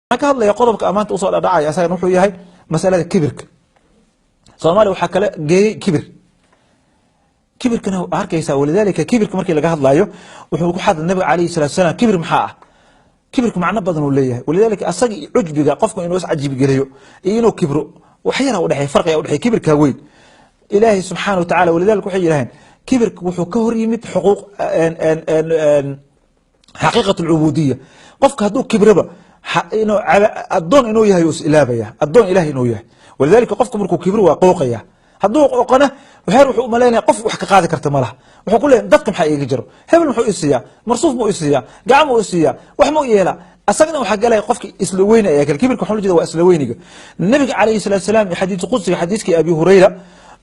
Waxaan ka hadlaya qodobka amaanta usoo dhadhacaya asagan wuxuu yahay masalada kibirka. Soomaaliya waxaa kala geeyey kibir. Kibirkana arkaysaa. Walidaalika kibirka markii laga hadlayo, wuxuu ku xadla nabiga calayhi salatu salaam. Kibir maxaa ah? Kibirka macno badan uu leeyahay. Walidaalika asaga iyo cujbiga, qofku inuu iscajib geliyo iyo inuu kibro, wax yara udhexeey, farqiga udhexeey. Kibirka weyn Ilaahay subxaana wa tacala, walidaalika waxay yidhaheen kibirka wuxuu ka hor yimid xuquuq xaqiiqat alcubuudiya. Qofka hadduu kibraba, inuu addoon inuu yahay uu is ilaabaya, addoon Ilahay inuu yahay. Walidaalika qofka markuu kibro waa qooqaya. Hadduu qooqana, heer wuxuu umalaynaya qof wax ka qaadi karta ma laha. Wuxuu ku leeyahay, dadka maxaa iiga jiro? Hebel muxuu isiiyaa? Marsuuf muu isiiyaa? Gacan muu isiiyaa? Wax muu yeelaa? Asagana waxaa galaya qofki isla weyni ayaa kale. Kibirka waxaa la jeeda waa isla weyniga. Nabiga calayhi salatu salaam xadiis qudsiga, xadiiskii Abi Hurayra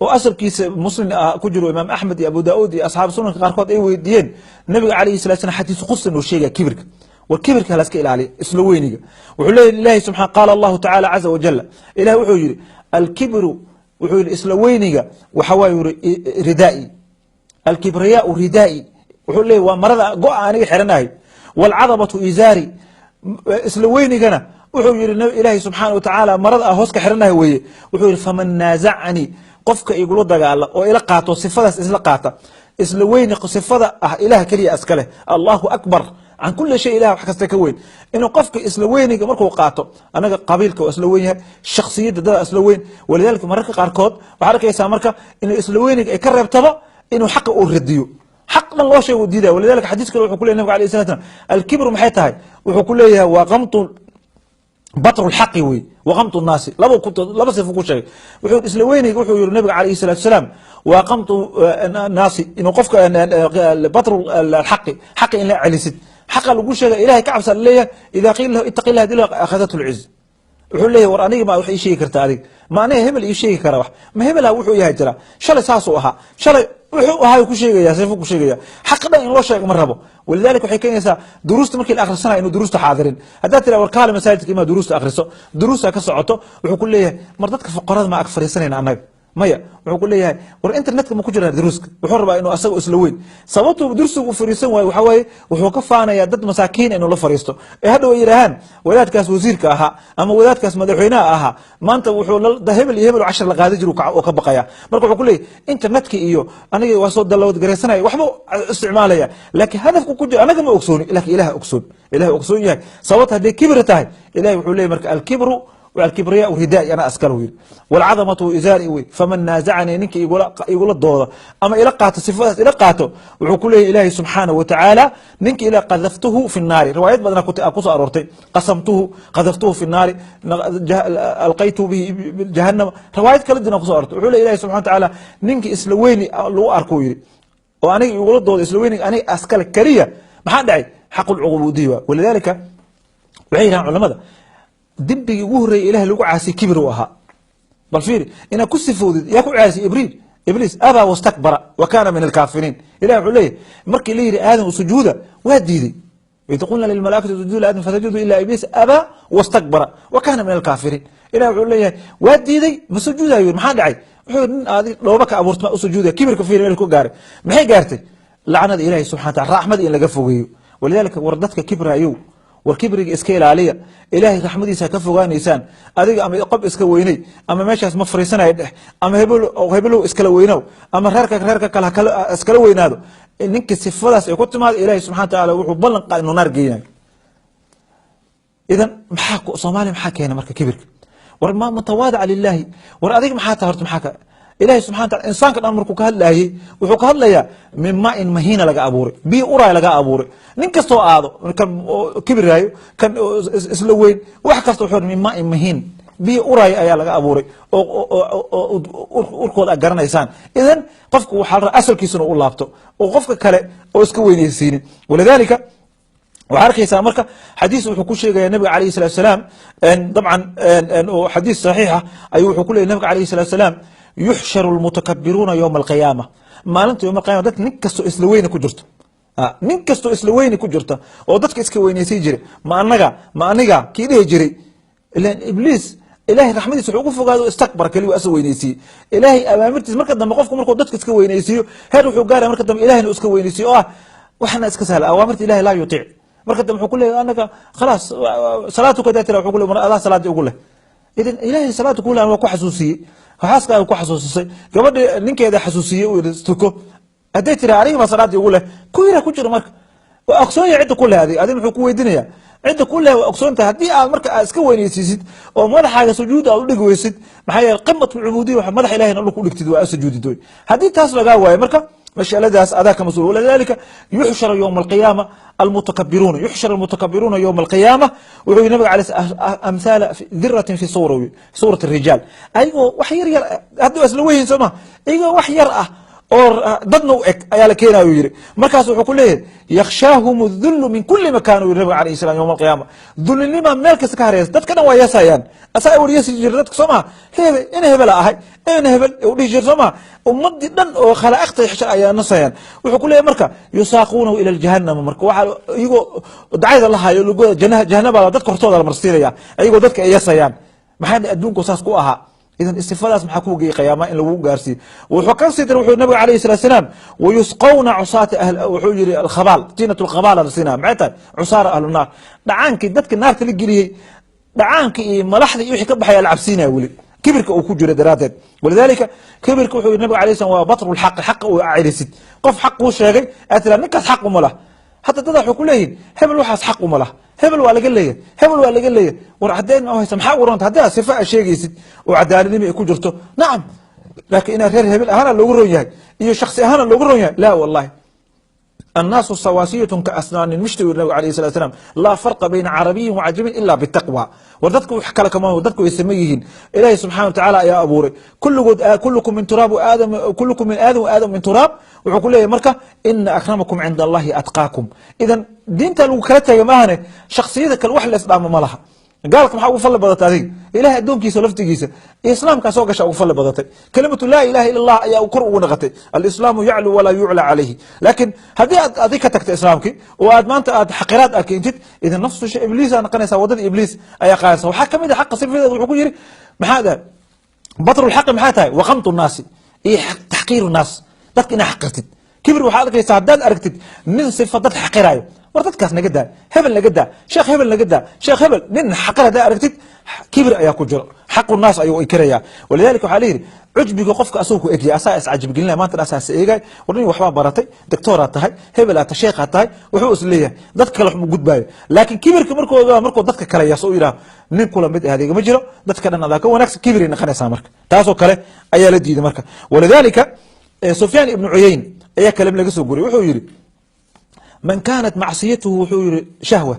oo asalkiisa Muslim ku jiro, Imaam Axmed iyo Abu Daauud iyo asxaab sunanka qaarkood ay weydiiyeen nabiga calayhi salatu salam, xadiis qudsi uu sheegaya kibirka. War kibirka la iska ilaaliya, isla weyniga. Wuxuu leeyahy Ilahi subxaan, qaala Allahu tacaala caza wajalla, Ilahi wuxuu yidhi alkibru, wuxuu yidhi isla weyniga waxa waaye yuri ridaai, alkibriyaau ridaai. Wuxuu leeyahy waa marada go-a aniga xiranahay. Waalcadamatu izaari. Isla weynigana wuxuu yihi Ilaahi subxaana watacaala marada a hoos ka xiranahay weeye. Wuxuu yihi, faman naazacanii, qofka igula dagaala oo ila qaato sifadaas, isla qaata isla weyni sifada ah Ilaah keliya iska leh, Allahu akbar can kuli shay, Ilah wax kasta ka weyn, inuu qofka isla weyniga markuu qaato. Anaga qabiilka waa isla weyn yahay, shaksiyadda dada isla weyn. Walidaalika mararka qaarkood waxaad arkaysaa marka inuu isla weyniga ay ka reebtaba inuu xaqa uu radiyo, xaq dhan loo sheego diidaya. Walidalika xadiis kale wuxuu ku leyahy nabig alayh salat slam, alkibru maxay tahay? Wuxuu ku leeyahay waa qamtu batru lxaqi wey wa qamtu nnaasi. Laba sifo ku sheegay. Wuxuu isla weynayga, wuxuu yihi nabiga calayhi salatu salaam, waa qamtu naasi, inuu qofka batru xaqi, xaqi in la celisid, xaqa lagu sheegay, Ilahay ka cabsa laleeyahay. Idaa qiila lahu ittaqi llah dila akhadathu lciz. Wuxuu leeyahay, war aniga ma wax ii sheegi karta? Adig ma aniga hebel ii sheegi kara? Wax ma hebelha wuxuu yahay jira? Shalay saasuu ahaa, shalay wuxuu ahaa ku sheegaya, sifo ku sheegaya. Xaq dhan in loo sheego ma rabo. Walidalika waxay keenaysaa duruusta markii la akhrisanayo inuu duruusta xaadirin. Haddaad tira, war kaale masaajidka imaa, duruusta akhriso, duruusta ka socoto, wuxuu ku leeyahay, mar dadka fuqarada ma ag fariisanayna annaga? Maya. Wuxuu ku leeyahay, war internetka ma ku jiraa duruuska? Wuxuu rabaa inuu asaga isla weyn. Sababtuu dursigu u fariisan waayo waxaa waaye wuxuu ka faanayaa dad masaakiin inuu la fariisto ee hadhow ay yidhaahaan wadaadkaas wasiirka ahaa ama wadaadkaas madaxweynaha ahaa maanta wuxuu hebel iyo hebel cashar la qaadi jiro oo ka baqaya. Marka wuxuu ku leeyahay internetka iyo aniga waa soo download garaysanaya, waxba isticmaalaya, laakiin hadafku ku jiro anaga ma ogsooni, laakiin Ilaah ogsoon, Ilaah ogsoon yahay. Sababta hadday kibir tahay, Ilahi wuxuu leeyahy marka alkibru alkibriyaau ridaai, ana askal yiri, waalcadamatu izaari wey. Faman naazacanii, ninka igula dooda ama ila qaato sifadaas ila qaato, wuxuu ku leeyahy Ilaahi subxaanahu watacaala, ninka ila qadaftuhu fi nnaari. Riwaayad badana kusoo aroortay, qasamtuhu, qadaftuhu fi nnaari, alqaytuhu bihi jahannama. Riwaayad kala dina kuso aroortay. Wuxuu leeyahy Ilahi subxana watacaala, ninka isla weyni lagu arko yiri oo aniga igula dooda isla weyniga aniga askale keliya, maxaa dhacay? Xaqu lcubuudiya. Walidaalika waxay yidhahaan culamada, dembigii ugu horreeyay Ilaah lagu caasiyey kibir uu ahaa. Bal fiiri, inaad ku sifoodid yaa ku caasiyey? Ibliis abaa wastakbara wa kaana min alkaafiriin. Ilah wuxuu leeyahy, markii la yidhi Aadam sujuuda, waa diiday. Id qulna lilmalaaikati isjudu liaadam fasajaduu ila ibliis abaa wastakbara wa kaana min alkaafiriin. Ilah wuxuu leeyahay waa diiday, ma sujuudayo. Maxaa dhacay? Wuxuu yidhi, nin aadi dhooba ka abuurta ma u sujuudaya? Kibirka fiiri meel ku gaaray. Maxay gaartay? Lacnada Ilahi subxana wataala, raxmada in laga fogeeyo. Walidaalika war dadka kibrayow, war kibriga iska ilaaliya. Ilaahay raxmadiisa ka fogaanaysaan. Adiga ama qob iska weyney ama meeshaas ma fariisanaya dheh, ama hebel hebelow iskala weynow, ama reerka reerka kale hakala iskala weynaado, ninka sifadaas ay ku timaado, Ilaahay subxana watacaala wuxuu ballan qaad inuu naar geynayo. Idan maxaa Soomaaliya maxaa keena marka kibirka? War ma mutawaadica lilaahi. War adiga maxaa tahay horta? Maxaa ka Ilahi subxana wataala insaanka dhan markuu ka hadlaayey, wuxuu ka hadlayaa min maain mahiina laga abuuray, biyo uraay laga abuuray. Nin kastoo aado, kan kibiraayo, kan isla weyn, wax kasta, wuxuu min maain mahiin, biyo uraay ayaa laga abuuray oo urkooda aad garanaysaan. Idan qofku waxaa la rabaa asalkiisuna u laabto oo qofka kale oo iska weynaysiinin. Walidaalika waxaa arkaysaa marka xadiis wuxuu ku sheegaya nabiga alayhi salatu salaam, dabcan oo xadiis saxiixa ayuu wuxuu ku leeyay nabiga alayhi salatu salaam, yuxsharu lmutakabiruuna yowma alqiyaama. Maalinta yowma alqiyama dadka nin kastoo isla weyne ku jirto, nin kastoo isla weyne ku jirta oo dadka iska weynaysay jiray, ma anaga, ma aniga kii dhihi jiray. Ilan Ibliis Ilahay raxmadiisa wuxuu ugu fogaado istakbar keli waa isa weynaysiiyey Ilaahay awaamirtiisa. Marka dambe qofku markuu dadka iska weynaysiiyo, heer wuxuu gaaraya marka dambe Ilahayna iska weynaysiiyo oo ah waxna iska sahla, awaamirta Ilahay laa yutiic. Marka dambe wuxuu ku leeyahay anaga khalaas salaatu kadaa tira, wuxuu ku leeyahay adaa salaadii ugu leh. Idan Ilaahay salaada ku leh waa ku xasuusiyey, xaaskaaga ku xasuusisay, gabadhii ninkeeda xasuusiyey uu yidhi tuko. Hadday tira aniga baa salaadii ugu leh, ku yira ku jiro. Marka waa ogsoon yahay cidda ku leh. Adig muxuu ku weydiinayaa? Cidda ku leh waa ogsoon tahay. Haddii aad marka aad iska weynaysiisid oo madaxaaga sujuud aad u dhigi weysid, maxaa yeele qimat alcubuudiya waxa madaxa Ilahay dhulka u dhigtid waa sujuudid wey. Haddii taas lagaa waayo, marka mas'aladaas adaa ka mas-uul. Walidalika yuxsharu yowma alqiyaama almutakabiruuna, yuxshar almutakabiruuna yowma alqiyaama, wuxuu yihi nabiga alay amthaala diratin fi suurati rijaal, ayagoo wax yar yar hadda waa isla weyihin soo ma, ayagoo wax yar ah oo dadna u eg ayaa la keenaya uu yidhi. Markaas wuxuu ku leeyahay yakhshaahum dhullu min kulli makaan, uu yidhi nabiga alayhi salam. Yowma alqiyaama dullinima meel kasta ka hareysa, dadka dhan waa yeesayaan. Asaa war yeesi jira dadka soo maha, hebe ina hebela ahay, ina hebel u dhihi jira soo maha. Ummadii dhan oo khalaa'iqta xishar ayaa nasayaan. Wuxuu ku leeyahay marka yusaaquunahu ila jahannama. Marka waxaa iyagoo dacayda la hayo lugooda jahanaba dadka hortooda la marsiinaya, ayagoo dadka ay yeesayaan. Maxaa adduunku saas ku ahaa? Idan sifadaas maxaa kuu geeyey qiyaama in lagu gaarsiiyo? Wuxuu ka sii daray, wuxuu nabiga alayhi salatu salaam wayusqawna cusaata ahl, wuxuu yidhi alkhabaal, tiinat alkhabaal la siinaa. Maxay tahay? Cusaara ahlu naar, dhacaankii dadka naarta la geliyey, dhacaankii iyo malaxdii iyo wixii ka baxaya la cabsiinaya weli, kibirka uu ku jiro daraaddeed. Walidaalika kibirka wuxuu yidhi nabiga alayhi salam waa batru lxaqi, xaqa uu celisid. Qof xaq kuu sheegay aad tiraa ninkaas xaq uma lah. Hadda dada waxay ku leeyihin hebel waxaas xaq uma lah, hebel waa laga leeyahay, hebel waa laga leeyahay. War cadeen ma haysa? Maxaa ugu ronta haddii aad sifa aad sheegaysid oo cadaaladnimo ay ku jirto? Nacam, laakiin inaad reer hebel ahaana loogu ron yahay iyo shaksi ahaana loogu ron yahay, laa wallahi. الناس سواسية كأسنان المشط, nabiga alayhi salatu salam, laa farqa bayna carabiyin wacajamiin ila bitaqwa. War dadku wax kale kama, dadku way saman yihiin. Ilaahay subxana wa tacaala ayaa abuuray kulligood. Kullukum min turaab, aadam kullukum min aadam, aadam min turaab. Wuxuu ku leeyahay marka ina akramakum cinda Allahi atqaakum. Idan diinta lagu kala tegay maahane, shaksiyada kale wax lees dhaamo ma laha. Gaalka maxaa ugu fadli badatay adiga? Ilahay addoonkiisa laftigiisa islaamkaa soo gasha ugu fadli badatay. Kelimatu laa ilaha illa Allah ayaa kor ugu naqatay. Alislaamu yaclu walaa yucla calayhi. Laakiin haddii aad adig ka tagta islaamkii oo aad maanta aad xaqiraad aad keentid, idan nafsu shay ibliis aa noqonaysaa, waddada ibliis ayaa qaadaysa. Waxaa kamid a xaqa sifadeeda wuxuu ku yidhi maxaa dhahay batru lxaqi? Maxaa tahay? Waqamtu nnaasi iyo taxqiiru nnaas, dadka inaa xaqirtid. Kibir waxaad arkaysaa haddaad aragtid nin sifa dad xaqiraayo. War dadkaas naga daa, hebel naga daa, sheekh hebel naga daa, sheekh hebel, nin xaqir haddaad aragtid, kibir ayaa ku jiro, xaqu naas ayuu inkiraya. Walidalika waxaa la yidhi cujbiga qofka asagoo ku egyahay, asaa iscajabgelinaya, maanta asaas eegay. War nin waxbaa baratay, doctoraad tahay, hebel aad tahay, sheekhaad tahay, wuxuu is leeyahay dadka kale wax mu gudbaayo. Laakiin kibirka markuu dadka kale yaso u yidhaho nin kula mid ah adeega ma jiro, dadka dhan adaa ka wanaagsan, kibiray noqonaysaa. Marka taasoo kale ayaa la diiday. Marka walidalika Sufyaan ibnu Cuyeyn ayaa kalam laga soo guriyay. Wuxuu yidhi man kaanat macsiyatuhu, wuxuu yihi shahwa,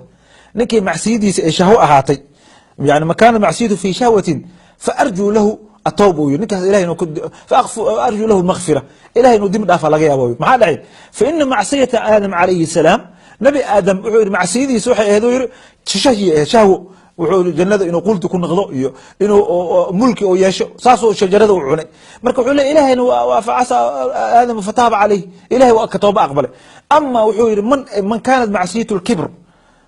ninkii macsiyadiisa ay shahwo ahaatay, yani man kaanat macsiyatuhu fi shahwatin faarjuu lahu atawba, uu yiri ninkaas ilahay inuu arjuu lahu maghfira, ilahay inuu dembi dhaafa laga yaabo. Maxaa dhacay? Fa ina macsiyata Aadam calayhi salaam, nabi Aadam wuxuu yidhi macsiyadiisa waxay ahayd, uu yidhi, shahyi ahayd, shahwo. Wuxuu jannada inuu qulti ku noqdo iyo inuu mulki uu yeesho, saasuu shajarada u cunay. Marka wuxuu leey ilahayna facasa Aadam fataaba calayh, ilahay waa ka tooba aqbalay. Ama wuxuu yidhi man kaanat macsiyatu lkibr,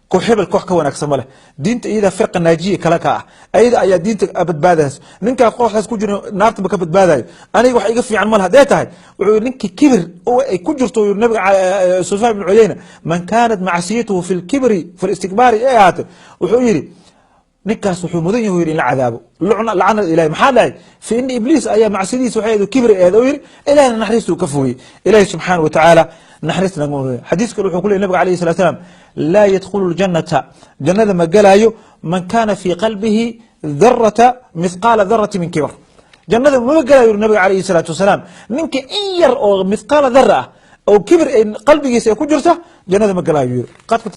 koox hebel koox ka wanaagsan ma leh, diinta iyada firqa naajiya kale ka ah, ayada ayaa diinta badbaadaysa, ninkaa kooxdaas ku jira naartaba ka badbaadayo, aniga wax iga fiican ma leh hadday tahay. Wuxuu yidhi ninkii kibir oo ay ku jirto, yiri nabiga Sufyaan ibn Cuyayna, man kaanat macsiyatuhu fi lkibri fi listikbaari ay ahaatay, wuxuu yidhi ninkaas wuxuu mudan yahu yidhi in la cadaabo, lacnada Ilahay. Maxaa dhacay? Fa ina Ibliis ayaa macsiyadiisa waxay ahayd kibri eed oo yidhi Ilahina naxariistuu ka fogeyey. Ilahi subxaana wa tacaala naxariis naga mudaya. Xadiis kale wuxuu ku leey nabiga alayhi salatu salaam laa yadkhulu ljannata, jannada ma gelaayo, man kaana fii qalbihi darata mithqaala darati min kibr. Jannada mama gelayo yuri nabiga alayhi salaatu wasalaam ninka in yar oo mithqaala dara ah oo kibir ay qalbigiisa ay ku jirta, jannada ma gelaayo yuri.